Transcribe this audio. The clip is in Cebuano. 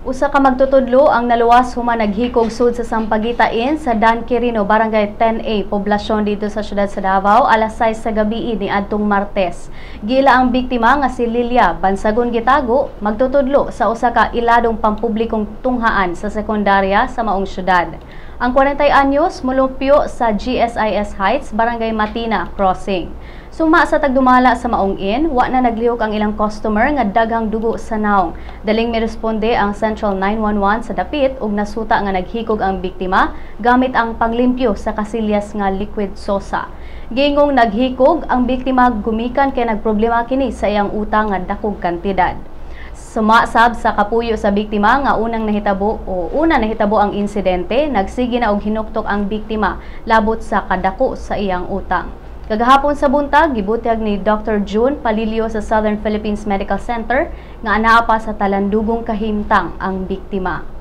Usa ka magtutudlo ang naluwas human naghikog sud sa Sampaguita Inn sa Dan Quirino, Barangay 10A, poblasyon dito sa siyudad sa Davao, alas 6 sa gabi ni adtong Martes. Gila ang biktima nga si Lilia, bansagon gitago, magtutudlo sa usa ka iladong pampublikong tunghaan sa sekundarya sa maong syudad. Ang 40 anyos molupyo sa GSIS Heights, Barangay Matina Crossing. Suma sa tagdumala sa maong inn, wa na naglihok ang ilang customer nga daghang dugo sa naong. Daling miresponde ang Central 911 sa dapit ug nasuta nga naghikog ang biktima gamit ang panglimpyo sa kasilyas nga liquid sosa. Gingong naghikog ang biktima gumikan kay nagproblema kini sa iyang utang nga dakog kantidad. Sumasab sa kapuyo sa biktima nga unang nahitabo o una nahitabo ang insidente, nagsige na og hinuktok ang biktima labot sa kadako sa iyang utang. Kagahapon sa buntag, gibutyag ni Dr. June Palilio sa Southern Philippines Medical Center nga anaa pa sa talandugong kahimtang ang biktima.